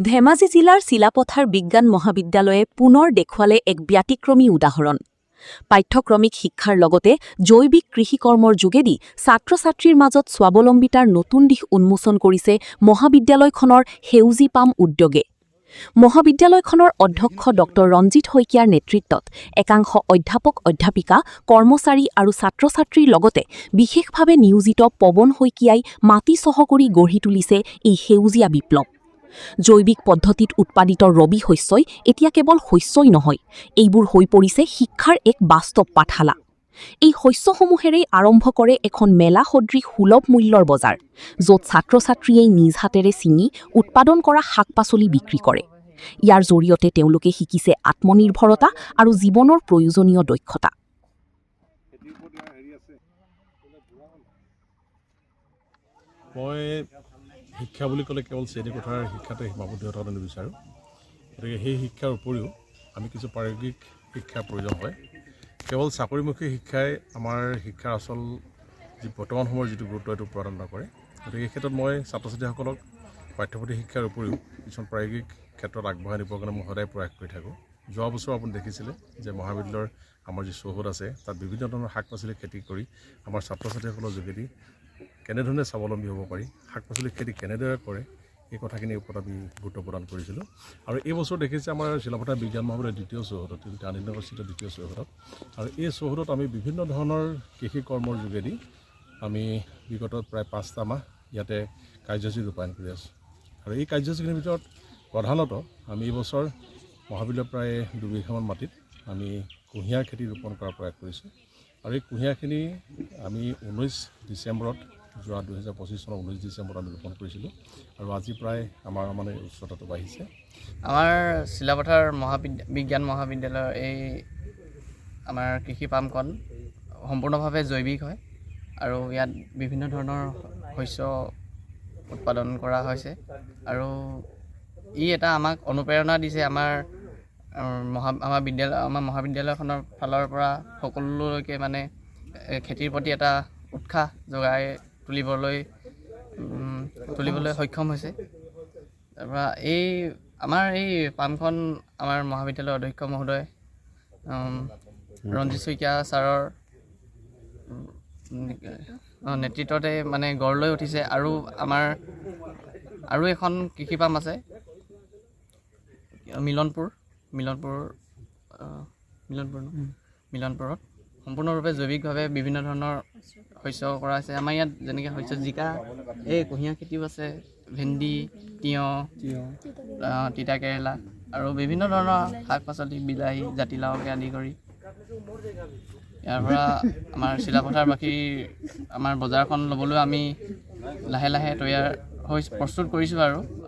ধেমাজি জিলাৰ চিলাপথাৰ বিজ্ঞান মহাবিদ্যালয়ে পুনৰ দেখুৱালে এক ব্যতিক্ৰমী উদাহৰণ। পাঠ্যক্ৰমিক শিক্ষাৰ লগতে জৈৱিক কৃষিকৰ্মৰ যোগেদি ছাত্ৰ ছাত্ৰীৰ মাজত স্বাৱলম্বিতাৰ নতুন দিশ উন্মোচন কৰিছে মহাবিদ্যালয়খনৰ সেউজী পাম উদ্যোগে। মহাবিদ্যালয়খনৰ অধ্যক্ষ ডক্টৰ ৰঞ্জিত শইকীয়াৰ নেতৃত্বত একাংশ অধ্যাপক, অধ্যাপিকা, কৰ্মচাৰী আৰু ছাত্ৰ ছাত্ৰীৰ লগতে বিশেষভাৱে নিয়োজিত পৱন শইকীয়াই মাটি চহ কৰি গঢ়ি তুলিছে এই সেউজীয়া বিপ্লৱ। জৈৱিক পদ্ধতিত উৎপাদিত ৰবি শস্যই এতিয়া কেৱল শস্যই নহয়, এইবোৰ হৈ পৰিছে শিক্ষাৰ এক বাস্তৱ পাঠশালা। এই শস্যসমূহেৰেই আৰম্ভ কৰে এখন মেলা সদৃশ সুলভ মূল্যৰ বজাৰ, য'ত ছাত্ৰ ছাত্ৰীয়ে নিজ হাতেৰে ছিঙি উৎপাদন কৰা শাক পাচলি বিক্ৰী কৰে। ইয়াৰ জৰিয়তে তেওঁলোকে শিকিছে আত্মনিৰ্ভৰতা আৰু জীৱনৰ প্ৰয়োজনীয় দক্ষতা। মই শিক্ষা বুলি ক'লে কেৱল শ্ৰেণীকোঠাৰ শিক্ষাতে সীমাবদ্ধ থকাটো নিবিচাৰোঁ। গতিকে সেই শিক্ষাৰ উপৰিও আমি কিছু প্ৰায়োগিক শিক্ষাৰ প্ৰয়োজন হয়। কেৱল চাকৰিমুখী শিক্ষাই আমাৰ শিক্ষাৰ আচল যি বৰ্তমান সময়ৰ যিটো গুৰুত্ব, সেইটো প্ৰদান নকৰে। গতিকে এই ক্ষেত্ৰত মই ছাত্ৰ ছাত্ৰীসকলক পাঠ্যপুথি শিক্ষাৰ উপৰিও কিছুমান প্ৰায়োগিক ক্ষেত্ৰত আগবঢ়াই নিবৰ কাৰণে মই সদায় প্ৰয়াস কৰি থাকোঁ। যোৱা বছৰ আপুনি দেখিছিলে যে মহাবিদ্যালয়ৰ আমাৰ যি চৌহদ আছে, তাত বিভিন্ন ধৰণৰ শাক পাচলি খেতি কৰি আমাৰ ছাত্ৰ ছাত্ৰীসকলৰ যোগেদি কেনেধৰণে স্বাৱলম্বী হ'ব পাৰি, শাক পাচলি খেতি কেনেদৰে কৰে, এই কথাখিনিৰ ওপৰত আমি গুৰুত্ব প্ৰদান কৰিছিলোঁ। আৰু এই বছৰ দেখিছে আমাৰ চিলাপথাৰ বিজ্ঞান মহাবিদ্যালয়ৰ দ্বিতীয় চৌহদত, গান্ধীনগৰস্থিত দ্বিতীয় চৌহদত, আৰু এই চৌহদত আমি বিভিন্ন ধৰণৰ কৃষি কৰ্মৰ যোগেদি আমি বিগত প্ৰায় 5টা মাহ ইয়াতে কাৰ্যসূচী ৰূপায়ণ কৰি আছোঁ। আৰু এই কাৰ্যসূচীখিনিৰ ভিতৰত প্ৰধানতঃ আমি এই বছৰ মহাবিদ্যালয়ৰ প্ৰায় 2 বিঘামান মাটিত আমি কুঁহিয়াৰ খেতি ৰোপণ কৰাৰ প্ৰয়াস কৰিছোঁ। আৰু এই কুঁহিয়াৰখিনি আমি 19 ডিচেম্বৰত, যোৱা 2025 চনৰ 19 ডিচেম্বৰত আমি ৰোপণ কৰিছিলোঁ আৰু আজি প্ৰায় আমাৰ মানে উচ্চতাটো বাঢ়িছে। আমাৰ চিলাপথাৰ বিজ্ঞান মহাবিদ্যালয়ৰ এই আমাৰ কৃষি পামখন সম্পূৰ্ণভাৱে জৈৱিক হয় আৰু ইয়াত বিভিন্ন ধৰণৰ শস্য উৎপাদন কৰা হৈছে আৰু ই এটা আমাক অনুপ্ৰেৰণা দিছে। আমাৰ মহা আমাৰ বিদ্যালয় আমাৰ মহাবিদ্যালয়খনৰ ফালৰ পৰা সকলোলৈকে মানে খেতিৰ প্ৰতি এটা উৎসাহ যোগাই তুলিবলৈ সক্ষম হৈছে। তাৰপৰা এই আমাৰ এই পামখন আমাৰ মহাবিদ্যালয়ৰ অধ্যক্ষ মহোদয় ৰঞ্জিত শইকীয়া ছাৰৰ নেতৃত্বতে মানে গঢ় লৈ উঠিছে। আৰু আমাৰ আৰু এখন কৃষি পাম আছে মিলনপুৰ মিলনপুৰ মিলনপুৰ ন মিলনপুৰত সম্পূৰ্ণৰূপে জৈৱিকভাৱে বিভিন্ন ধৰণৰ শস্য কৰা হৈছে। আমাৰ ইয়াত যেনেকৈ শস্য জিকা, এই কুঁহিয়াৰ খেতিও আছে, ভেন্দি, তিয়ঁহ, তিতা কেৰেলা আৰু বিভিন্ন ধৰণৰ শাক পাচলি, বিলাহী, জাতিলাওকে আদি কৰি। ইয়াৰ পৰা আমাৰ চিলাপথাৰবাসীৰ আমাৰ বজাৰখন ল'বলৈ আমি লাহে লাহে তৈয়াৰ হৈ প্ৰস্তুত কৰিছোঁ আৰু